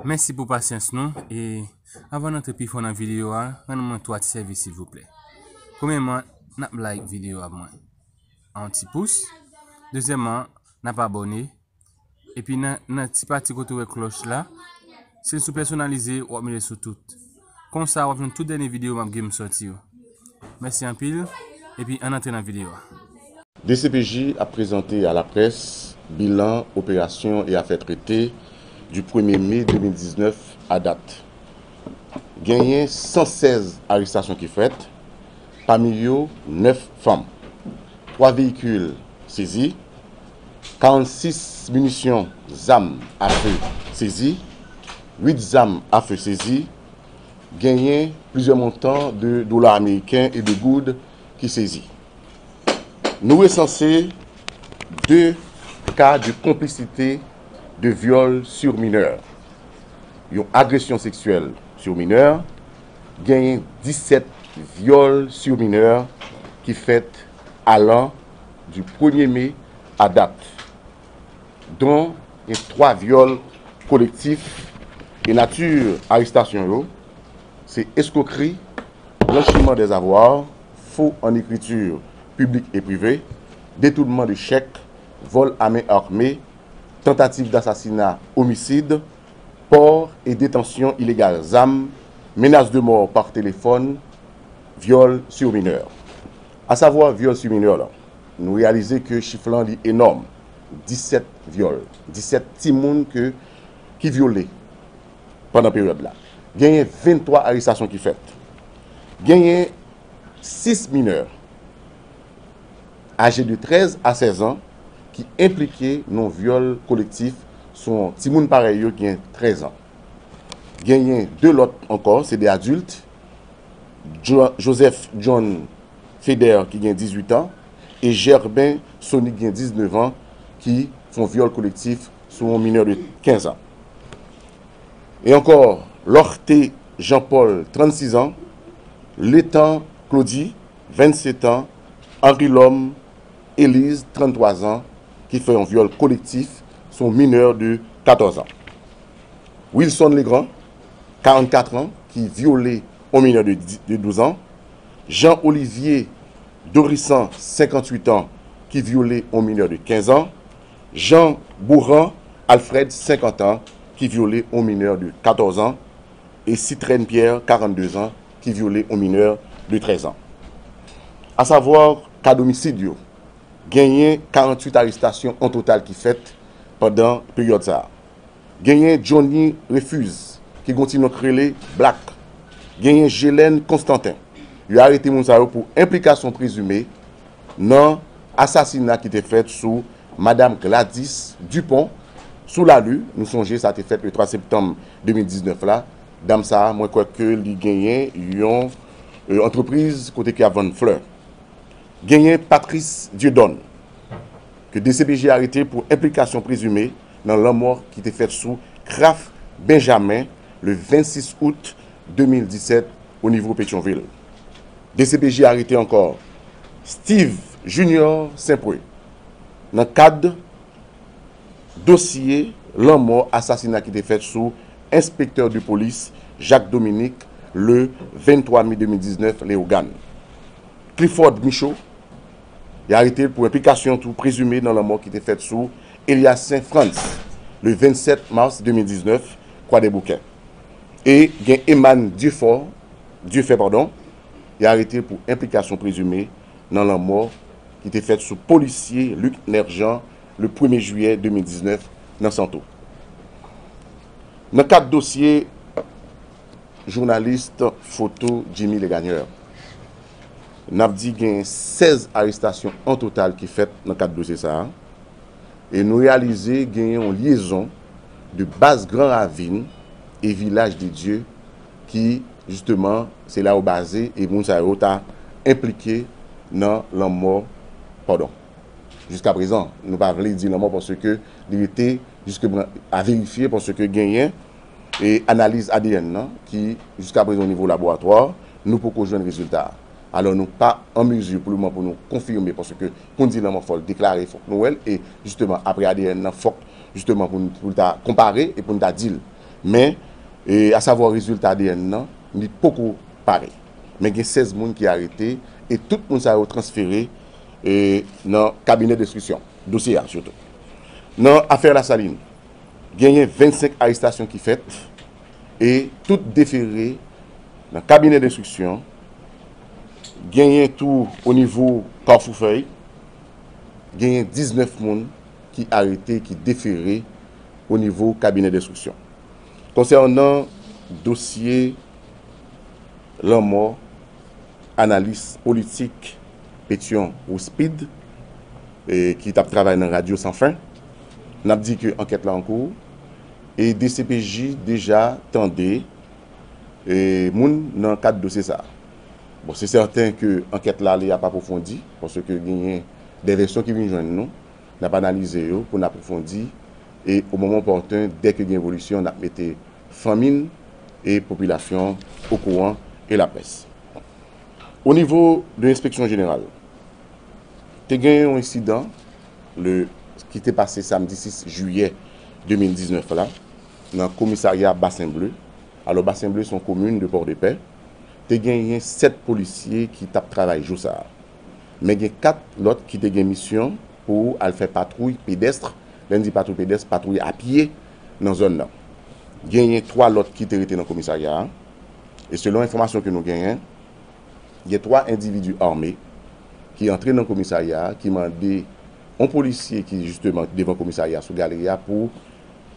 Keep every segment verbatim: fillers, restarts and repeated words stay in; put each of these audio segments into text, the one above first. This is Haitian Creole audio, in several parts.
Mèsi pou pasyans nou, e anvan n antre pi fon nan videyo a, rann mwen twa ti sèvis silvouplè. Premyèman, n ap like videyo a pou mwen, yon ti pous. Dezyèmman, n ap abòne. Epi nan, nan ti pati kote w wè klòch la, si l sou pèsonalize, w ap mete l sou tout. Konsa, w ap jwenn tout dènye videyo m ap gen m sòti yo. Mèsi anpil, epi ann antre nan videyo a. D C P J ap prezante a laprès bilan operasyon e afè trete di premye me de mil diznèf a dat. Genyen san sèz arestasyon ki fèt, pami yo nèf fanm. Twa veyikil sezi, karannsis minisyon zam afe sezi, uit zam afe sezi, genyen plizyè montan de dola ameriken e de goud ki sezi. Nou resanse de ka de konplisite de vyòl sur minè, yon agresyon seksyèl sur minè, genyen disèt vyòl sur minè ki fèt alan di premye me a dat, don gen twa vyòl kolektif, e nati arestasyon yo se eskwokri, blanchiman dè zavwa, fo an ekriti piblik e prive, detounman de chèk, vòl a men ame, tantativ dasasina, omisid, pò e detansyon ilegal zam, menas de mò pa telefòn, vyòl sur minè. Asavwa vyòl sur minè la, nou reyalize ke chif lan li enòm, disèt vyòl, disèt timoun ke, ki vyole pandan peryòd la. Genyen venntwa arestasyon ki fèt. Genyen sis minè aje de trèz a sèz an ki enplike nan yon vyòl kolektif sou yon timoun parèy yo ki gen trèz an. Genyen de lòt ankò, se de adilt, Jo-, Joseph John Feder ki gen dizuit an e Gerben Sony ki gen diznèf an ki fè yon vyòl kolektif sou yon minè de kenz an. E ankò, Lorté Jean Paul, trannsis an, Letan Claudy, vennsèt an, Henri Lhomme Elise, tranntwa zan, ki fè yon vyòl kolektif sou yon minè de katòz an. Wilson Legrand, karannkat an, ki vyole yon minè de, de douz an. Jean Olivier Dorissan, senkantuit an, ki vyole yon minè de kenz an. Jean Bourran Alfred, senkant an, ki vyole yon minè de katòz an. E Citrène Pierre, karannde zan, ki vyole yon minè de trèz an. Asavwa, ka domisid yo, genyen karanntuit arestasyon an total ki fèt pandan peryòd sa a. Genyen Johnny Refuse, ki gon ti non k rele Black. Genyen Gelène Constantin. Yo arete moun sa yo pou enplikasyon prezime nan asasina ki te fèt sou Madam Gladys Dupont, sou Lali. Nou sonje sa te fèt le twa septanm de mil diznèf la. Dam sa a, mwen kwè ke li genyen yon, e, antrepriz kote ke ap vann flè. Genyen Patrice Dieudonne, ke D C P J arete pou enplikasyon prezime nan lanmò ki te fèt sou Kraft Benjamin le vennsis out de mil disèt o nivo Petyonvil. D C P J arete ankò Steve Junior Saint-Preux nan kad dosye lanmò, asasina ki te fèt sou enspektè de polis Jacques Dominique le venntwa me de mil diznèf, Leyogàn. Clifford Michaud, y arete l pou enplikasyon tou prezime nan lanmò ki te fèt sou Eliassaint Frantz le vennsèt mas de mil diznèf, Kwadèboukè. E gen Eman Dieufort, Dieufer, padon, y arete l pou enplikasyon prezime nan lanmò ki te fèt sou polisye Luc Nerjean le premye jiyè de mil diznèf nan Santo. Nan kad dosye jounalis foto Jimmy Legagneur, n ap di gen sèz arestasyon an total ki fèt nan kad dosye sa a. E nou reyalize genyen yon lyezon de baz Gran Ravin e Vilaj de Dye ki, jisteman, se la yo baze e moun sa yo ta enplike nan lanmò, padon. Jiskaprezan, nou pa vle di lanmò paske li rete jiskaprezan a verifye paske genyen e analiz A D N nan ki jiskaprezan o nivo laboratwa, nou poko jwenn rezilta a. Alò nou pa an mezi pou lemoman pou nou konfime paske pou n di lanmò fò l deklare, fòk nou wè l e jisteman apre A D N nan fòk jisteman pou n, pou l ta konpare e pou n ta di l. Men, e, asavwa rezilta A D N nan, li poko pare. Men gen sèz moun ki arete e tout moun sa yo transfere, e, nan kabinè denstriksyon. Dosye a, sitou. Nan afè Lasalin, genyen vennsenk arestasyon ki fèt e tout defere nan kabinè denstriksyon. Genyen tou o nivo Kafou Fèy, genyen diznèf moun ki arete, ki defere o nivo kabinè denstriksyon. Konsènan dosye lanmò analis politik Pétion Rouspid, e, ki t ap travay nan Radyo San Fen, n ap di ke ankèt la an kou, e D C P J deja tande, e, moun nan kad dosye sa a. Bon, se sèten ke ankèt la li ap apwofondi, paske genyen de vèsyon ki vin jwenn nou, n ap analize yo pou n apwofondi, e o moman opòten, dèke gen evolisyon, n ap mete fanmi n e popilasyon an okouran e laprès. O nivo de enspeksyon jeneral, te gen yon ensidan le, ki te pase samdi sis jiyè de mil diznèf la, nan komisarya Basen Ble. Alò, Basen Ble se yon komin de Pòdepè. Te genyen sèt polisye ki t ap travay jou sa a. Men gen kat lòt ki te gen misyon pou al fè patwouy pedès. Lè n di patwouy pedès, patwouy a pye nan zòn nan. Genyen twa lòt ki te rete nan komisarya a. E selon enfòmasyon ke nou genyen, gen twa endividi ame ki antre nan komisarya a, ki mande yon polisye ki jisteman devan komisarya a sou galeri a pou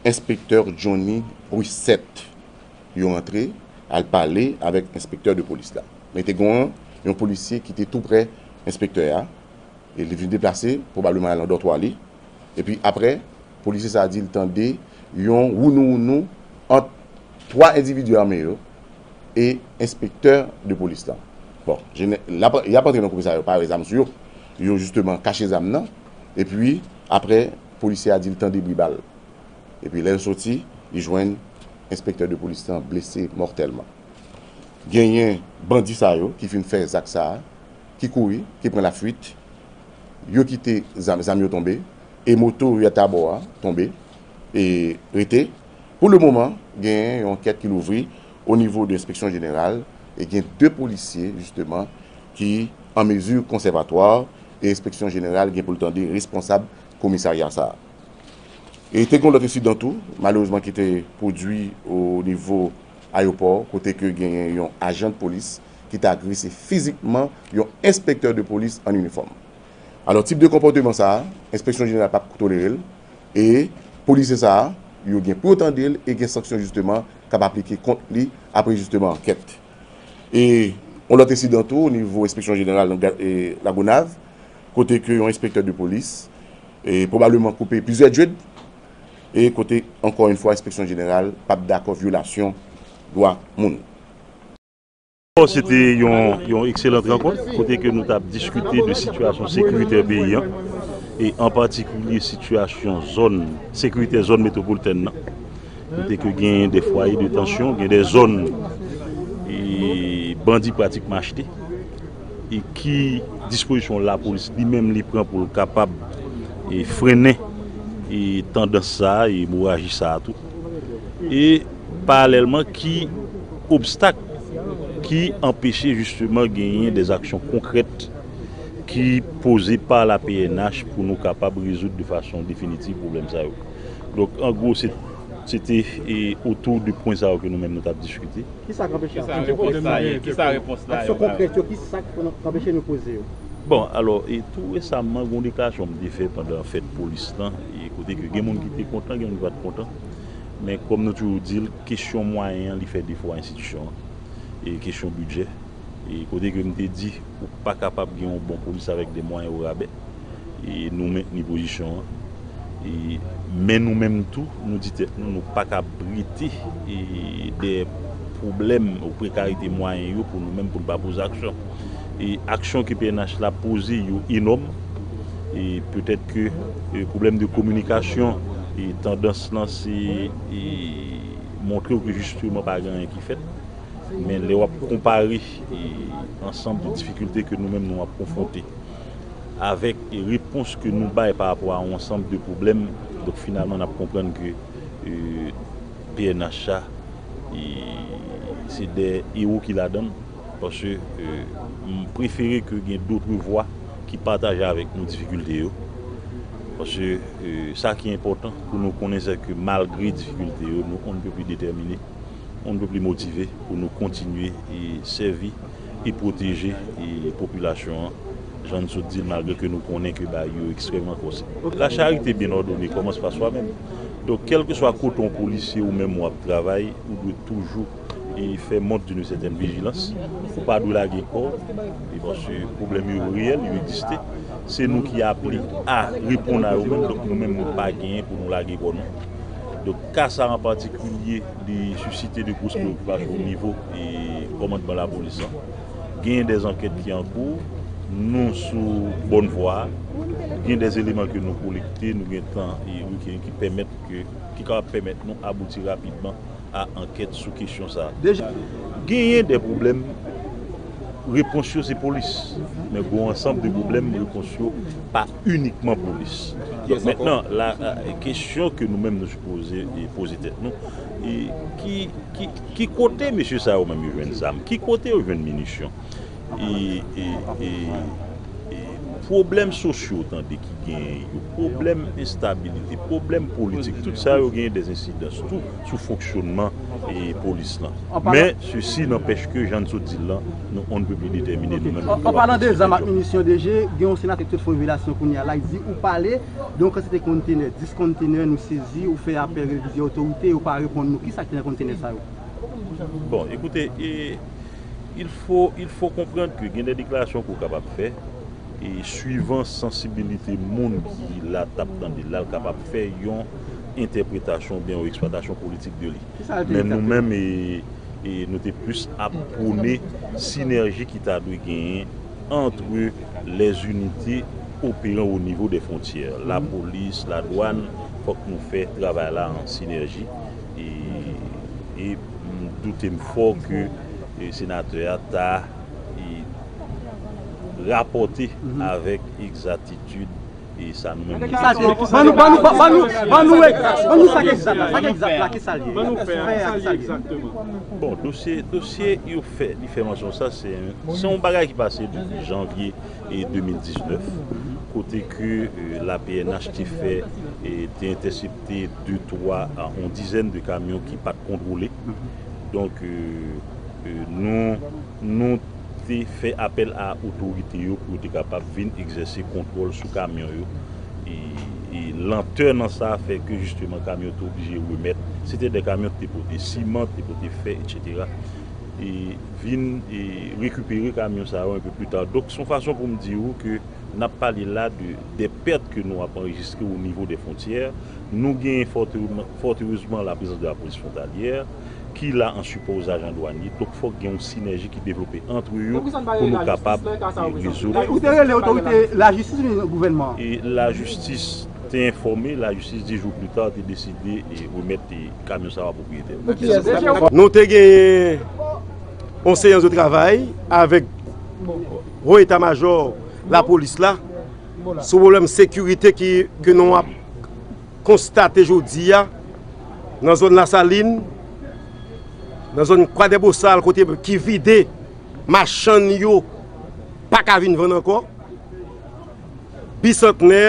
enspektè Johnny Brissette. Yo antre, al pale avèk enspektè de polis la. Men te gen yon polisye ki te tou prè enspektè a, e li vin deplase, pwobableman al nan dòtwa li. Epi apre, polisye sa a di l tande yon wounou wounou ant twa endividi ame yo e enspektè de polis la. Bon, jenè-, l ap, y ap antre nan komisarya, yo pare zam sou yo. Yo jisteman kache zam nan. Epi, apre, polisye a di l tande bri bal. Epi lè l soti, li jwenn enspektè de polis lan blese mòtèlman. Genyen bandi sa yo ki fin fè zak sa a, ki kouri, ki pran lafuit, yo kite zam, zam yo tonbe, e moto Riyad Tabò a tonbe, e rete. Pou le moman, genyen yon ankèt ki louvri o nivo de enspeksyon jeneral, e gen de polisye, jisteman, ki an mezi konsèvatwa, e enspeksyon jeneral gen pou l tande responsab komisarya sa a. E te gen yon lòt ensidan tou, malerezman, ki te pwodui o nivo ayewopò, kote ke genyen yon ajan de polis ki te agrese fizikman yon enspektè de polis an inifòm. Alò, tip de konpòteman sa a, enspeksyon jeneral p ap tolere l, e polisye sa a, yo gen pou yo tande l, e gen sanksyon, jisteman, k ap aplike kont li apre, jisteman, ankèt. E yon lòt ensidan tou, o nivo enspeksyon jeneral nan Ga-, e, Lagonav, kote ke yon enspektè de polis, e, pwobableman koupe plizyè djed, e kote, ankò yon fwa, enspeksyon jeneral p ap dakò vyolasyon dwa moun. Se te yon, yon ekselan rankont, kote ke nou t ap diskite de sitiyasyon sekiritè peyi an, e an patikilye sitiyasyon zòn, sekirite zòn metwopolitèn nan. Kote ke gen de fwaye de tansyon, gen de zòn, e, bandi pratikman achte. E ki dispozisyon lapolis li menm li pran pou l kapab, e, frennen, e, tandans sa a, e, emoraji sa a tou. E paralèlman, ki obstak ki anpeche jisteman genyen de aksyon konkrèt ki poze pa la P N H pou nou kapab rezoud de fason definitif pwoblèm sa yo. Donk, an gwo, se, se te, e, otou de pwen sa yo ke nou menm nou t ap diskite. Kisa k anpeche aksyon konkrèt sa yo? Kisa repons la yo? Aksyon konkrèt yo, kisa k anpeche nou poze yo? Bon, alò, e tou resaman, gen yon deklarasyon m te fè pandan fèt polis lan, e kote ke gen moun ki te kontan, gen moun ki pa t kontan. Men kòm nou toujou di l, kesyon mwayen an, li fè defo a enstitisyon an. E kesyon bidjè. E kote ke m te di, ou pa kapab gen yon bon polis avèk de mwayen orabè. E nou mentni pozisyon an. E, men nou menm tou, nou di tèt nou, nou pa ka rete, e, dèyè pwoblèm ou prekarite mwayen yo pou nou menm, pou n pa poze aksyon. E aksyon ke P N H la poze yo enòm. E petèt ke, e, pwoblèm de kominikasyon, e tandans lan se, e, montre w ke jisteman pa gen anyen ki fèt. Men lè w ap konpare, e, ansanm de difikilte ke nou menm nou ap konfwonte avèk, e, repons ke nou bay pa rapò a yon ansanm de pwoblèm, donk finalman n ap konprann ke, e, P N H la, e, se de ewo ki ladan l, paske, e, m prefere ke gen dòt vwa ki pataje avèk nou difikilte yo. Paske, e, sa ki enpòtan pou nou konnen, se ke malgre difikilte yo, nou on ne peut plus déterminés, on ne peut plus motivés pou nou kontinye e sèvi e pwoteje e popilasyon an, jan n sot di l, malgre ke nou konnen ke bagay yo ekstrèmman kòse. La charité bien ordonnée commence par soi-même. Donk, kèlkeswa kote yon polisye ou menm w ap travay, ou dwe toujou e fè montre d'une certaine vigilance. Ou pa dwe lage kò w, e paske pwoblèm yo reyèl, yo egziste. Se nou ki aple a reponn a yo menm, donk nou menm nou pa genyen pou nou lage kò nou. Donk, ka sa an patikilye, li sisite de gwo preokipasyon o nivo e kòmandman lapolis lan. Genyen dè ankèt ki an kou, nou sou bòn vwa, gen dè eleman ke nou kolekte, nou gen tan e wikenn ki pèmèt ke, ki kapab pèmèt nou abouti rapidman a ankèt sou kesyon sa a. Deja, genyen dè pwoblèm, repons yo se polis. Men gon ansanm de pwoblèm, repons yo pa inikman polis. Donk, mentnan, la, la kesyon ke nou menm nou sipoze e poze tèt nou, e ki, ki, ki kote mesye sa yo menm yo jwenn zam? Ki kote yo jwenn minisyon? E, e, e, e pwoblèm sosyo, tande, ki genyen yo, pwoblèm enstabilite, pwoblèm politik, tout sa yo genyen dè ensidans tou sou fonksyonman e polis lan. Men, sesi nanpèch ke, jan n sot di l lan, nou on ne peut plus déterminés nou menm. An palan de zam ak minisyon, D G, gen yon senatè ki te fè yon revelasyon kounye a la, li di ou pale de yon kantite kontenè, dis kontenè nou sezi, ou fè apèl rele plizyè otorite, yo pa reponn nou. Kisa ki te nan kontenè sa yo? Bon, écoutez, e, il faut, il faut comprendre que gen de deklarasyon ke w kapab fè, e swivan sansibilite moun ki la t ap tande l la, l kapab fè yon entèpretasyon oubyen yon eksplwatasyon politik de li. Men nou menm, e, e nou te plis ap pwone sinèji ki ta dwe genyen entre les unités opérant au niveau des frontières. Lapolis, ladwàn, fòk nou fè travay la an sinèji. E, e m doute m fò ke, e, senatè a ta, e, rapòte avèk egzatitid e sa nou menm nou. Kisa l ye? Ban nou, ban nou, ban, ban nou, ban nou, ban nou sa ki egzat la, sa ki egzat la, kisa l ye? Ban nou fè a, kisa l ye egzakteman? Bon, dosye, dosye yo fè, li fè mansyon sa, se, se yon bagay ki pase depi janvye e de mil diznèf, kote ke, e, la P N H te fè, e, te entèsepte de twa a yon dizèn de kamyon ki pa t kontwole. Donk, e, e, nou, nou te fè apèl a otorite yo pou yo te kapab vin egzèse kontwòl sou kamyon yo. E, e lantè nan sa fè ke jisteman kamyon te oblije remèt. Se te de kamyon ki te pote siman, ki te pote fè, etsetera. E vin e rekipere kamyon sa yo un peu plus tard. Donk, se yon fason pou m di w ke n ap pale la de, de pèt ke nou ap anrejistre au niveau des frontières. Nou genyen fòt, fòt erezman la prezans de la polis fwontalyè ki la an sipò aux agents douaniers. Donk, fòk gen yon sinèji ki devlope antre yo pou nou kapab rezoud. Ou te rele otorite lajistis oubyen gouvènman an? E lajistis te enfòme, lajistis, dis jou pli ta, te deside e remèt e kamyon sa yo a pwopriyetè yo. Nou te genyen yon seyans de travay avèk wo eta majò lapolis la sou pwoblèm sekirite ki, ke nou ap konstate jodi a nan zòn Lasalin, nan zòn Kwadèbosal, kote ki vide, machann yo pa ka vin vann ankò. Bisantnè,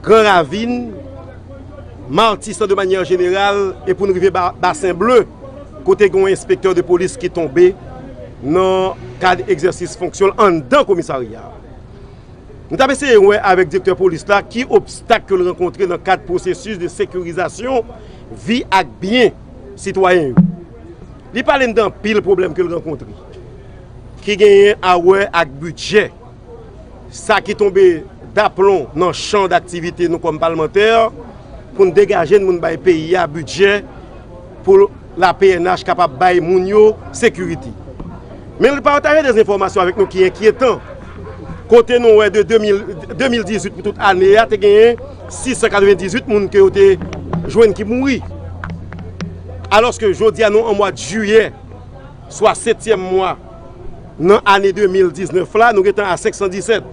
Gran Ravin, Matisan de manyè jeneral, e pou n rive ba, Basen Ble, kote gen yon enspektè de polis ki tonbe nan kad egzèsis fonksyon l anndan komisarya a. Nou t ap eseye wè avèk direktè polis la ki obstak ke l rankontre nan kad pwosesis de sekirizasyon vi ak byen sitwayen yo. Li pale n de anpil pwoblèm ke l rankontre, ki genyen a wè ak bidjè. Sa ki tonbe daplon nan chan daktivite nou kòm palmantè, pou n degaje n, pou n bay peyi a bidjè, pou la P N H kapab bay moun yo sekirite. Men li pataje de enfòmasyon avèk nou ki enkyetan. Kote nou wè de de mil, de mil dizuit pou tout ane a, te genyen sis san katrevendizuit moun ke yo te jwenn ki mouri. Alòske jodi a nou an mwa jiyè, swa setyèm mwa nan ane de mil diznèf la, nou gentan a senk san disèt.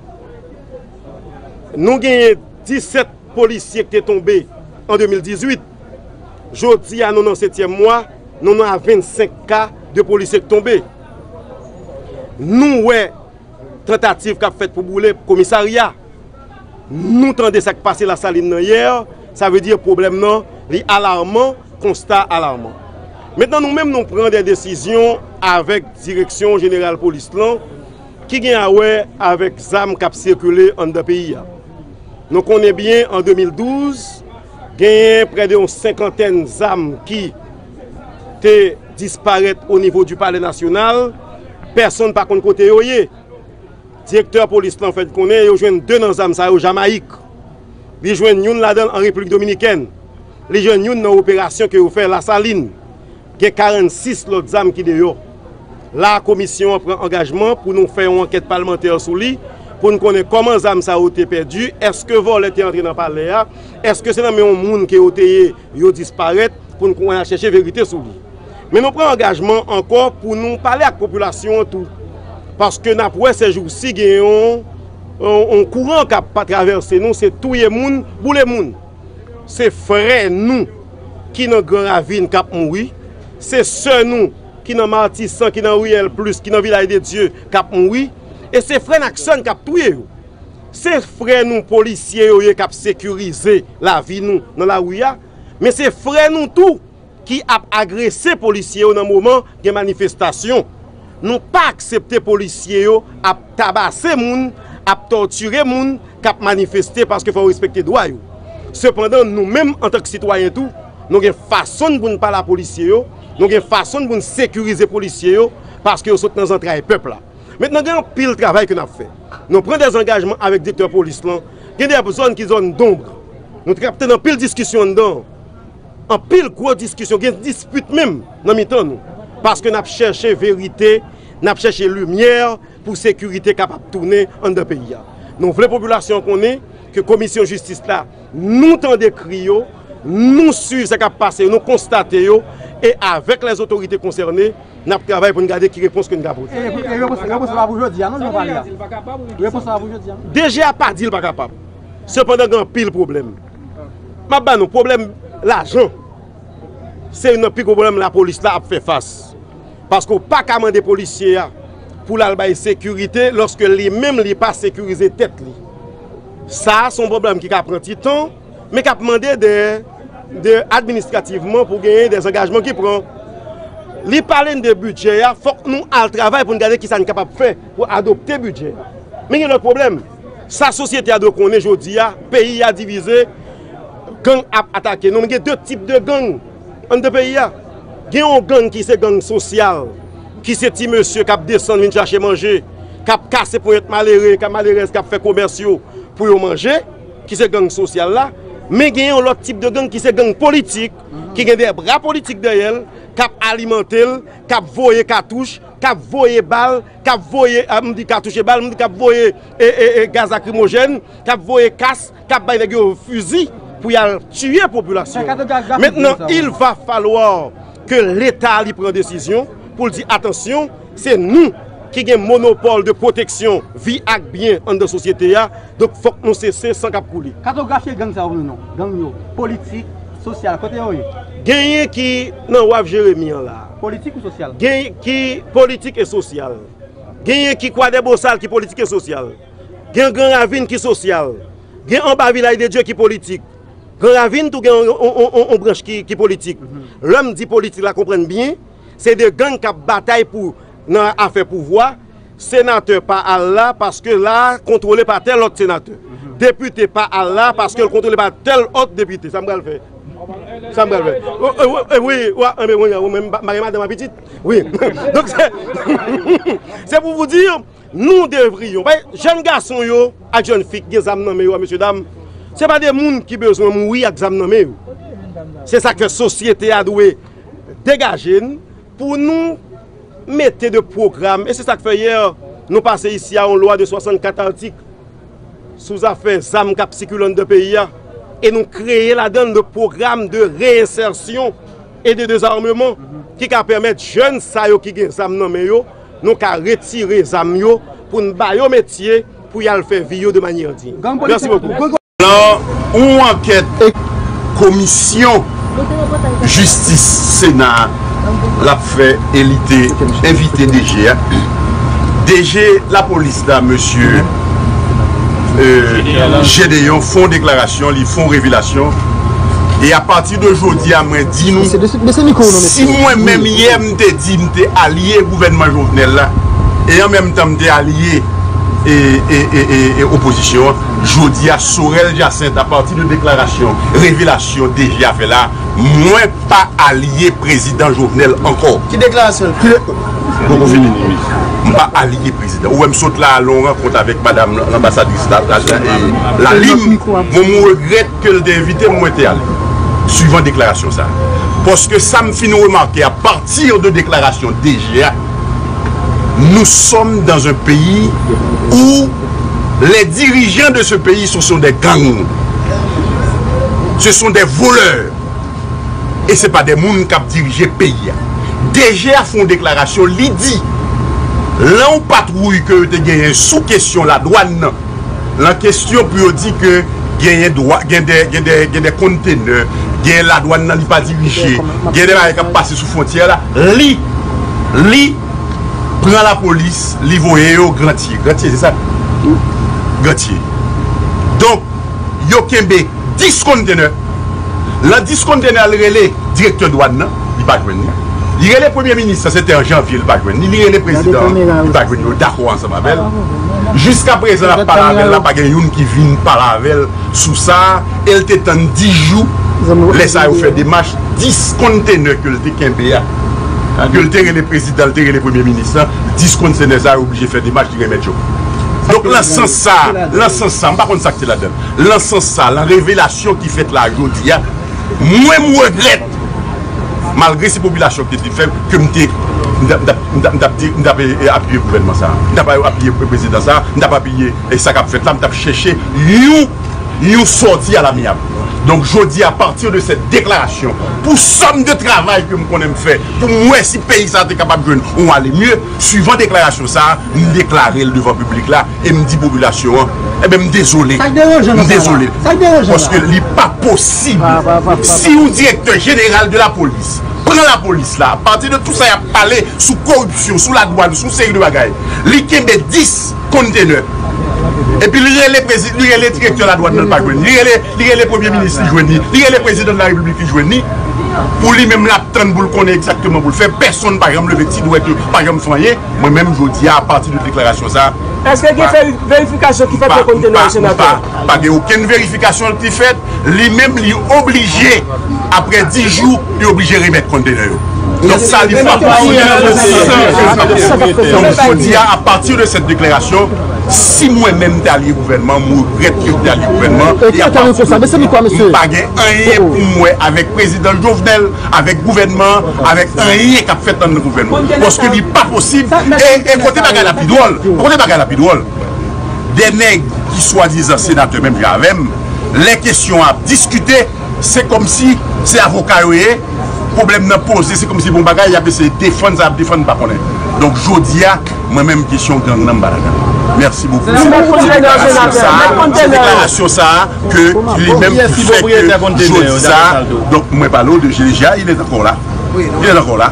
Nou genyen disèt polisye ki te tonbe an de mil dizuit. Jodi a, nou nan setyèm mwa, nou nan a vennsenk ka de polisye k tonbe. Nou wè tantativ k ap fèt pou boule komisarya. Nou tande sa k pase Lasalin nan yè, sa vle di pwoblèm nan, li alarman, konsta alarman. Mentnan, nou menm, nou pran de desizyon avèk Direksyon Jeneral Polis lan, ki gen a wè avèk zam k ap sikile anndan peyi a. Nou konnen byen, an de mil douz, genyen prè de yon senkantèn zam ki te disparèt o nivo di Palè Nasyonal, pèsonn pa konn kote yo ye. Direktè polis lan fè n konnen yo jwenn de nan zam sa yo Jamayik. Li jwenn youn ladan l an Repiblik Dominikèn. Li jwenn youn nan operasyon ke yo fè Lasalin. Gen karannsis lòt zam ki deyò. La, komisyon an pran angajman pou nou fè yon ankèt palmantè sou li, pou n konnen kòman zam sa yo te pèdi, èske vòlè te antre nan palè a, èske se nan men yon moun ke yo te ye, yo disparèt, pou n konn al chèche verite sou li. Men nou pran angajman ankò pou nou pale ak popilasyon an tou. Paske n ap wè sèjousi gen yon, yon, yon kouran k ap pa travèse nou, se touye moun, boule moun. Se frè nou ki nan Gran Ravin k ap mouri. Se sè nou ki nan Matisan, ki nan Riyèl Plis, ki nan Vilaj de Dye k ap mouri. E se frè n ak sè n k ap touye yo. Se frè nou polisye yo ye k ap sekirize lavi nou nan lari a. Men se frè nou tou ki ap agrese polisye yo nan moman gen manifestasyon. Nou pa aksepte polisye yo ap tabase moun, ap tòtire moun, k ap manifeste paske fò yo respekte dwa yo. Sepandan, nou menm antank sitwayen tou, nou gen fason n pou n pale a polisye yo, nou gen fason n pou n sekirize polisye yo, paske yo sot nan zantray pèp la. Mentnan, gen anpil travay ke n ap fè. Nou pran dèzangajman avèk direktè polis lan. Gen de zòn ki zòn donb. Nou te kapte nan anpil diskisyon anndan. Anpil gwo diskisyon, gen dispit menm nan mitan nou. Paske n ap chèche verite, n ap chèche limyè pou sekirite kapab tounen anndan peyi a. Nou vle popilasyon an konnen ke komisyon jistis la, nou tande kri yo, nou swiv sa k ap pase yo, nou konstate yo, e avèk lèzotorite konsène, n ap travay pou n gade ki repons ke n ka pote. E, e repons, repons la pou jodi a, non, nou pale a. Repons la pou jodi a, non? D G a pa di l pa kapab. Sepandan, gen anpil pwoblèm. M ap ba nou pwoblèm lajan. Se youn nan pi gwo pwoblèm lapolis la ap fè fas. Paske w pa ka mande polisye a pou l al bay sekirite lòske li menm li pa sekirize tèt li. Sa a se yon pwoblèm ki ka pran ti tan, men k ap mande de, de administrativman pou genyen de angajman ki pran. Li pale n de bidjè a, fòk nou al travay pou n gade kisa n kapab fè pou adopte bidjè a. Men gen lòt pwoblèm. Sa sosyete a dwe konnen jodi a, peyi a divize, gang ap atake nou. Men gen de tip de gang anndan peyi a. Gen yon gang ki se gang sosyal, ki se ti mesye k ap desann vin chache manje, k ap kase ponyèt malere, k ap malerèz, k ap fè komès yo pou yo manje, ki se gang sosyal la. Men gen yon lòt tip de gang ki se gang politik, ki gen de bra politik dèyè l, k ap alimante l, k ap voye katouch, k ap voye bal, k ap voye, ah, m di katouch e bal, m di k ap voye, e, e, e, gaz lakrimojèn, k ap voye kas, k ap bay nèg yo fizi pou y al tiye popilasyon. Mentnan, il va falloir ke Leta li pran desizyon pou l di, atansyon, se nou ki gen monopòl de pwoteksyon vi ak byen anndan sosyete a, donk fòk nou sese san k ap koule. Katografi gang sa yo pou nou non. Gang yo, politik, sosyal, kote yo ye? Genyen ki nan Waf Jeremi an la. Politik ou sosyal? Gen ki politik e sosyal. Genyen ki Kwadèbosal ki politik e sosyal. Gen Gran Ravin ki sosyal. Gen anba Vilaj de Dye ki politik. Gran Ravin tou gen yon, yon, yon, yon, yon branch ki, ki politik. Lè m di politik la, konprann byen, se de gang k ap batay pou, nan afè pouvwa. Senatè pa al la, paske la kontwole pa tèl lòt senatè. Depite pa al la, paske l kontwole pa tèl lòt depite. Sa m pral fè? Sa m pral fè? O, o, o, wi, wi, wi, wi, wi, m pa gen madanm ak pitit. Wi. Donk, se, se pou vous dire, nous devrions, jèn gason yo ak jèn fi ki gen zam nan men yo a, mesye dam, se pa de moun ki bezwen mouri ak zam nan men yo. Se sa k fè sosyete a dwe degaje n pou nou mete de pwogram. E se sa k fè yè, nou pase isi a yon lwa de swasannkat atik sou zafè zam k ap sikile anndan peyi a. E nou kreye ladan l de pwogram de reyensèsyon e de dezarmeman ki ka pèmèt jèn sa yo ki gen zam nan men yo, nou ka retire zam yo pou n ba yo metye pou y al fè vi yo de manyè diy. Mèsi bokou. Lan yon ankèt komisyon jistis Sena l ap fè e li te envite D G a. D G lapolis la, mesye, euh, Gédéon, fè yon deklarasyon, li fè yon revelasyon. E apati de jodi a, mwen di nou, si mwen menm yè m te di m te alye gouvènman Jovenel la, e an menm tan m te alye e, e, e, e, e opozisyon an, jodi a, Sorel Jacinthe, apati de deklarasyon, revelasyon D G a fè la, mwen pa alye prezidan Jovenel ankò. Ki deklarasyon l fè? Poko fini. M pa alye prezidan. Ou wè m sot la al yon rankont avèk madanm lanbasadris la, la, la, e, Lalim. Bon, m regrèt ke l te envite m, mwen te ale. Swivan deklarasyon sa. Paske sa m fin remake apati de deklarasyon D G a, nous sommes dans un pays où les dirigeants de ce pays, ce sont des gangs. Ce sont des voleurs. E se pa de moun k ap dirije peyi a. D G a fè yon deklarasyon, li di, lan yon patwouy ke yo te genyen sou kesyon ladwàn nan, lan kesyon pou yo di ke genyen dwa, gen de, gen de, gen de kontenè, gen ladwàn nan li pa dirije, gen de bagay k ap pase sou fwontyè la, li, li pran lapolis, li voye yo Grantye. Grantye, se sa? Grantye. Donk, yo kenbe dis kontenè. Lan dis kontenè, li rele direktè dwàn nan, li pa jwenn li. Li rele premye minis lan, se te an janvye, li pa jwenn li. Li rele prezidan an, li pa jwenn yo. Dakò ansanm avè l. Jiska prezan, l ap pale avè l la, pa gen youn ki vin pale avè l sou sa. E l te tann dis jou, lè sa yo fè demach, dis kontenè ke l te kenbe a, ke l te rele prezidan, l te rele premye minis lan, dis kontenè sa yo oblije fè demach, li renmèt yo. Donk, lan sans sa, lan sans sa, m pa konn sa k te ladan l. Lan sans sa, lan revelasyon ki fèt la jodi a, mwen, m regrèt, malgre se popilasyon ki te di fè m, ke m te, m t ap, m t ap, m t ap, m t ap di, m t ap, e, e, apiye gouvènman sa, m t ap apiye prezidan sa, m t ap apiye, e, sa k ap fèt la, m t ap chèche yon, yon sòti alamyab. Donk, jodi a, à partir de cette déclaration, pou sòm de travay ke m konnen m fè, pou m wè si peyi sa te kapab jwenn yon ale mye, swivan deklarasyon sa a, m deklare l devan piblik la, e m di popilasyon an, enben, m dezole. M dezole. Paske li pa posib. Si yon direktè jeneral de lapolis pran lapolis la, apati de tout sa y ap pale sou koripsyon, sou ladwàn, sou seri de bagay, li kenbe dis kontenè. Epi li rele prezi-, li rele direktè ladwàn nan, l pa jwenn. Li rele, li rele premye minis, li jwenn li. Li rele prezidan de la repiblik, li jwenn li. Pou li menm, l ap tann pou l konnen egzakteman pou l fè. Pèsonn pa janm leve ti dwèt yo, pa janm fè anyen. Mwen menm, jodi a, apati de deklarasyon sa a, èske gen veri-, verifikasyon ki fèt nan kontenè yo, senatè? Pa gen okenn verifikasyon ki fèt. Li menm, li oblije, apre dis jou, li oblije remèt kontenè yo. Donk, sa li pa posib. Donk, jodi a, à partir de cette déclaration, si mwen menm m te alye gouvènman, m regrèt ke m te alye gouvènman. E apati de sa, m pa gen anyen pou m wè avèk prezidan Jovenel, avèk gouvènman, avèk anyen k ap fèt anndan gouvènman. Paske li pa posib. E, e kote bagay la pi dwòl, kote bagay la pi dwòl, de nèg ki swadizan senatè menm jan avè m, lè kesyon an ap diskite, se kòmsi se avoka yo ye, pwoblèm nan poze, se kòmsi bon bagay, y ap eseye defann sa y ap defann, m pa konnen. Donk, jodi a, mwen menm, kesyon gang nan, m pa ladan l. Mèsi bokou. Pou deklarasyon sa a, se deklarasyon sa a ke li menm ki fè ke jodi sa a, donk, mwen pale w de G G A, il est encore là. Il est encore là.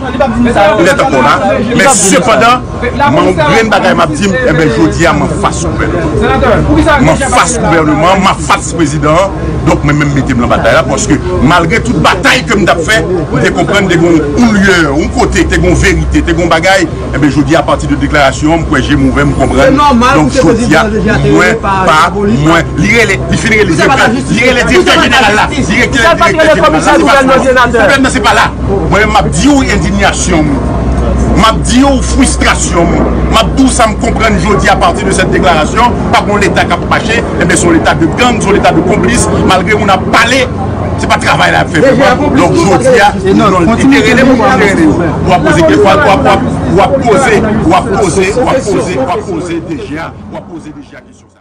Il est encore là. Men sepandan, m, yon grenn bagay m ap di, enben, jodi a, m anfas gouvènman. M anfas gouvènman, m anfas prezidan an. Donk, mwen menm mete m nan batay la, paske malgre tout batay ke m t ap fè, m te konprann te gon yon lyè, yon kote, te gon verite, te gon bagay. Enben, jodi a, apati de deklarasyon an, m kwè je m ouvè, m konprann. Donk, jodi a, mwen pa, mwen, li rele, li fin rele direktè, li rele direktè jeneral la. Li rele direktè jeneral la, se pa sa. Pwoblèm nan, se pa la. Mwen menm, m ap di w endinyasyon m. M ap di w fristrasyon m. M ap di w sa m konprann jodi a, apati de cette déclaration. Pa gon Leta k ap mache, enben, se yon Leta de gang, se yon Leta de konplis. Malgre moun ap pale, se pa travay la y ap fè vrèman. Donk, jodi a, non, li te rele m, li te rele w. W ap poze, w ap, w ap, w ap, w ap poze, w ap poze, w ap poze, w ap poze D G A, w ap poze D G A kesyon.